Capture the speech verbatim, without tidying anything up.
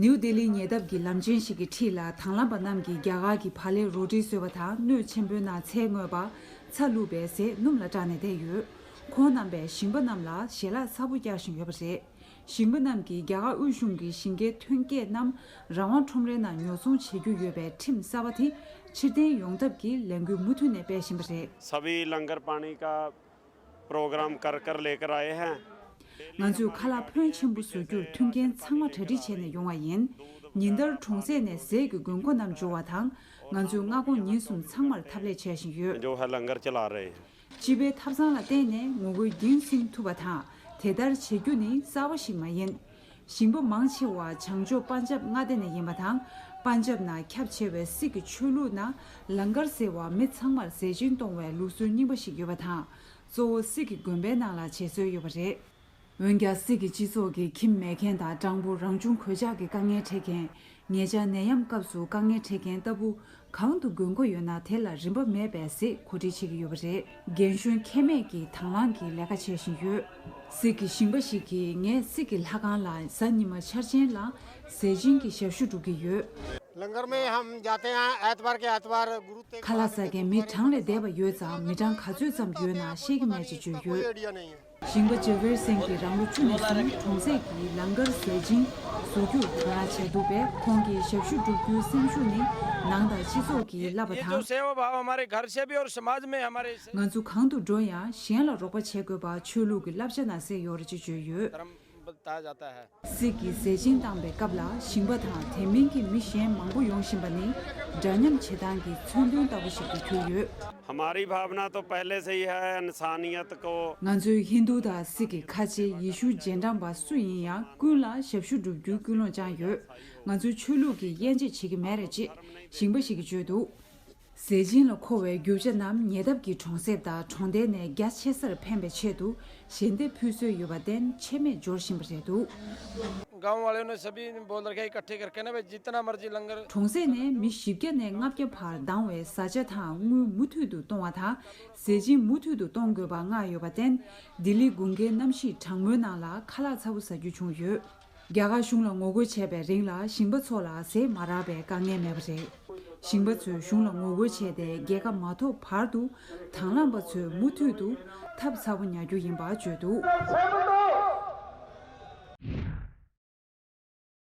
ནིའུ་ལྡི་ལིའི་ཉེ་འདབས་ཀྱི་ལམ་ཆེན་ཞིག་གི་འཁྲིས་ལ་དང་བླངས་པ་རྣམས་ཀྱིས་རྒྱ་གར་གྱི་བག་ལེབ་རོ་ཊི་བཟོས་པ་དང་སྣོད་ཆེན་པོའི་ནང་ཚལ་བརྔོས་པ། ཚྭ་བླུགས་པའི་ཟས་སྣུམ་ལ་སྐྲག་ནས་བསྡད་ཡོད། ཁོང་རྣམ་པས་ཞིང་པ་རྣམས་ལ་ཞལ་ལག་ཚ་པོ་བསྐྱར་བཞིན་ཡོད་པ་རེད། ཞིང་པ་རྣམས་ཀྱིས་རྒྱ་གར་དབུས་གཞུང་གི་ཞིང་ཁའི་ཐོན་སྐྱེད་རྣམས་རང་དབང་ཁྲོམ་རའི་ནང་ཉོ་ཚོང་བྱེད་རྒྱུ་ཡོད་པའི་ཁྲིམས་གསར་པ་དེ་ཕྱིར་འཐེན་ཡོང་ཐབས་ཀྱི་ལས་འགུལ་མུ་མཐུད་ནས་སྤེལ་བཞིན་པ་རེད། सभी लंगर पानी का प्रोग्राम कर कर लेकर आए हैं। ང་ཚོས་ཁ་ལག་ཕོན་ཆེན་པོ་བཟོ་རྒྱུར་མཐུན་རྐྱེན་ཚང་མ་གྲ་སྒྲིག་བྱས་ནས་ཡོང་བ་ཡིན། ཉིན་ལྟར་གྲོང་གསེབ་ནས་ཟས་ཀྱི་དགོས་མཁོ་རྣམས་འབྱོར་བ་དང་། ང་ཚོས་མངའ་ཁོངས་ཉིན་གསུམ་ཚང་མར་ཐབ་ལས་བྱས་བཞིན་ཡོད། जो है लंगर चला रहे हैं। སྤྱི་པའི་ཐབ་ཚང་ལ་བརྟེན་ནས་ངོ་རྒོལ་རྒྱུན་སྲུང་ཐུབ་པ་དང་། དེ་ལྟར་བྱེད་རྒྱུ་ནི་གསར་པ་ཞིག་མ་ཡིན། ཞིང་པ་མང་ཆེ་བ་བྱང་ཕྱོགས་པན་ཇབ་མངའ་སྡེ་ནས་ཡིན་པ་དང་། པན་ཇབ་ནང་ཁྱབ་ཆེ་བའི་སིག་གི་ཆོས་ལུགས་ནང་ལང་ཀར་ཟེར་བ་མི་ཚང་མར་ཟས་སྦྱིན་གཏོང་བའི་ལུགས་སྲོལ་རྙིང་པ་ཞིག་ཡོད་པ་དང་། གཙོ་བོ་སིག་གི་དགོན་པའི་ནང་ལ་བྱེད་སྲོལ་ཡོད་པ་རེད། འོན་ཀྱང་སིག་གི་སྤྱི་ཚོགས་ཀྱི་ཁྱིམ་མེད་མཁན་དང་སྤྲང་པོ་རང་བྱུང་གོད་ཆག་གི་དཀའ་ངལ་འཕྲད་མཁན། ཉེ་ཆར་ནད་ཡམས་སྐབས་སུ་དཀའ་ངལ་འཕྲད་མཁན་ལྟ་བུ། གང་དུ་དགོས་མཁོ་ཡོད་ན་དེ་ལ་རིན་པ་མེད་པའི་ཟས་གོ་སྒྲིག་བྱེད་ཀྱི་ཡོད་པ་རེད། རྒན་གཞོན་ཁྱད་མེད་ཀྱིས་དང་བླངས་ཀྱིས་ལས་ཀ་བྱེད་བཞིན་ཡོད། སིག་གི་ཞིང་པ་ཞིག་གིས་ངས་སིག་གི་ལྷ་ཁང་ལ་གཟའ་ཉི་མ་འཆར་ཅན་ལ་ཟས་སྦྱིན་གྱི་ཞབས་ཞུ་སྒྲུབ་ཀྱི་ཡོད། लंगर में हम जाते हैं, ऐतवार के ऐतवार गुरु तेग ཁ་ལག་ཟ་མཁན་མི་གྲངས་ལས་འདས་པ་ཡོད་ཙང་མི་གྲངས་ག་ཚོད་ཙམ་ཡོད་ན་ཤེས་ཀྱི་མེད་ཅེས་བརྗོད་ཡོད། ཞིང་པ་ཇེ་ཝེར་སེང་གིས་རང་ལོ་བཅུ་ནས་བཟུང་གྲོང་གསེབ་ཀྱི་ལང་ཀར་ཟས་སྦྱིན་བཟོ་རྒྱུར་དོ་སྣང་བྱས་འདུག་པས། ཁོང་གིས་ཞབས་ཞུ་བསྒྲུབ་རྒྱུའི་སེམས་ཤུགས་ནི་ནང་དང་སྤྱི་ཚོགས་ཀྱིས་བསླབས་པ་དང་། ये जो सेवा भाव हमारे घर से भी और समाज में हमारे ང་ཚོ་གང་དུ་འགྲོ་ཡང་གཞན་ལ་རོགས་པ་བྱེད་དགོས་པ་ཆོས་ལུགས་ཀྱི་བསླབ་བྱ་ནང་གསལ་ཡོད་རེད་ཅེས་བརྗོད་ཡོད། बताया जाता है। སིག་གིས་ཟས་སྦྱིན་བཏང་པའི་སྐབས་ལ་ཞིང་པ་དང་དེ་མིན་གྱི་མི་གཞན་མང་པོ་ཡོང་བཞིན་པ་ནི་འདྲ་མཉམ་བྱེད་སྟངས་ཀྱི་མཚོན་དོན་ལྟ་བུ་ཞིག་ཏུ་གྱུར་ཡོད། हमारी भावना तो पहले से ही है इंसानियत को। ང་ཚོའི་ཧིན་རྡུ་དང་སིག་གི་ཁ་ཆེ་ཡེ་ཤུ་རྗེས་འབྲང་པ་སུ་ཡིན་ཡང་ཀུན་ལ་ཞབས་ཞུ་བསྒྲུབ་རྒྱུའི་ཀུན་སློང་བཅངས་ཡོད། ང་ཚོའི་ཆོས་ལུགས་ཀྱིས་དབྱེ་འབྱེད་བྱེད་ཀྱི་མེད་རེད་ཅེས་ཞིང་པ་ཞིག་གིས་བརྗོད་འདུག་ཟས་སྦྱིན་ལ་མཁོ་བའི་རྒྱུ་ཆ་རྣམས་ཉེ་འདབས་ཀྱི་གྲོང་གསེབ་དང་གྲོང་རྡལ་ནས་རྒྱ་ཆེ་སར་འཕེན་པའི་ཆེད་དུ་ཞལ་འདེབས་ཕུལ་སྲོལ་ཡོད་པར་བརྟེན་ཆད་མེད་འབྱོར་བཞིན་པ་རེད་འདུག गांव वाले ने सभी बोल रखे हैं, इकट्ठे करके ना भाई, जितना मर्जी लंगर གྲོང་གསེབ་ནས་མི་བཞི་བརྒྱ་ནས་ལྔ་བརྒྱ་བར་འདང་བའི་བཟའ་བཅའ་དང་དངུལ་མུ་མཐུད་དུ་གཏོང་བ་དང་ཟས་སྦྱིན་མུ་མཐུད་དུ་གཏོང་དགོས་པ་མངགས་ཡོད་པར་བརྟེན། ལྡི་ལི་དགུན་ཁའི་གནམ་གཤིས་གྲང་མོའི་ནང་ལ་ཁ་ལག་ཚ་པོ་ཟ་རྒྱུ་བྱུང་ཡོད། རྒྱ་གར་གཞུང་ལ་ངོ་རྒོལ་བྱས་པའི་རིང་ལ་ཞིང་པ་ཚོ་ལ་ཟས་མ་རག་པའི་དཀའ་ངལ་མེད་པ་རེད། ཞིང་པ་ཚོས་གཞུང་ལ་ངོ་རྒོལ་བྱས་ཏེ་རྒྱལ་ཁ་མ་ཐོབ་བར་དུ་དང་བླངས་པ་ཚོས་མུ་མཐུད་དུ་ཐབས་ཚ་པོ་ཉར་རྒྱུ་ཡིན་པ་བརྗོད་འདུག